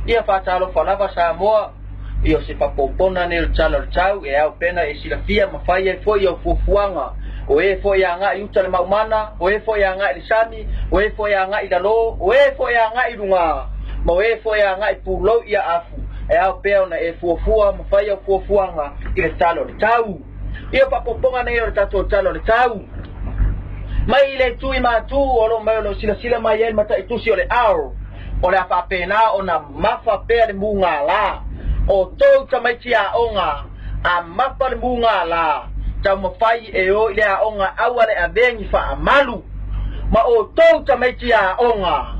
Ia faatalofa lava Samoa, ia o se faapoupona nei o le tala o le tau, e ao pena e silafia ma fai ai foi au fuafuaga. O e foi e agai i uta le maumana, o e foi e agai i le sami, o e foi e agai i lalo, o e foi e agai i luga, ma o e foi e agai i pulou ia afu, e ao pea ona e fuafua ma fai au fuafuaga i le tala o le tau. Ia faapopoga nei o le tatou tala o le tau. Mai i le itu i matu o lo mai o lo silasila mai ai le mataitusi o le ao, o le a faapena ona mafa pea le mugala. O tou tamaiti aoga, a mafa le mugala, taumafai e o i le aoga aua le avegi faamalu. Ma o tou tamaiti aoga,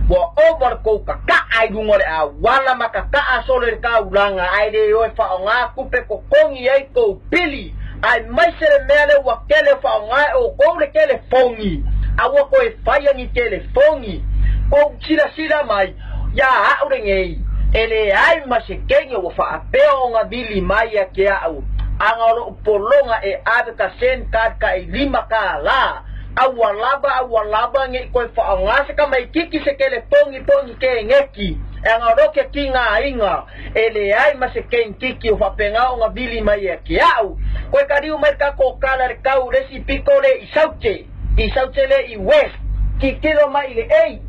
ua ova le kou kaka'a i luga o le auala ma kaka'a solo i le taulaga, ae le o e faaaoga tupe totogi ai tou pili, aemaise le mea lea ua tele o faaaoga e outou le telefoni. Aua toe faia ni telefoni. Tou silasila mai ia a'u lenei, e leai ma se kene ua faapea ona vili mai ia te a'u, aga o lo'u pologa e ave ka sen card ka i $5. Aua lava, aua lava ne i toe faaaoga se tamaititi se telefoni po o ni keneti, e aga o loo ke tigaina, e leai ma se kenititi o faapena ona vili mai ia te a'u. Toe kaliu mai le tatou tala le tau le isi pito le i Saute, i Saute le i West, tilotilo mai i le ei,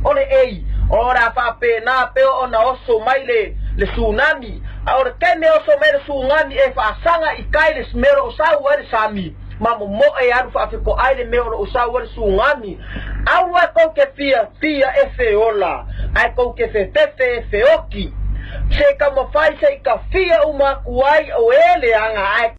o le ei, o le a faapena pea ona oso mai le tsunami, a o le taimi e oso mai le tsunami e faasaga i tai le mea o lo o sau ai le sami, ma momoe alu faafetoai le mea o lo o sau ai le tsunami. Aua tou te fiafia e feola, ae tou te fefefe e feoti. Se i taumafai se i tafia uma atu ai o e leaga ae.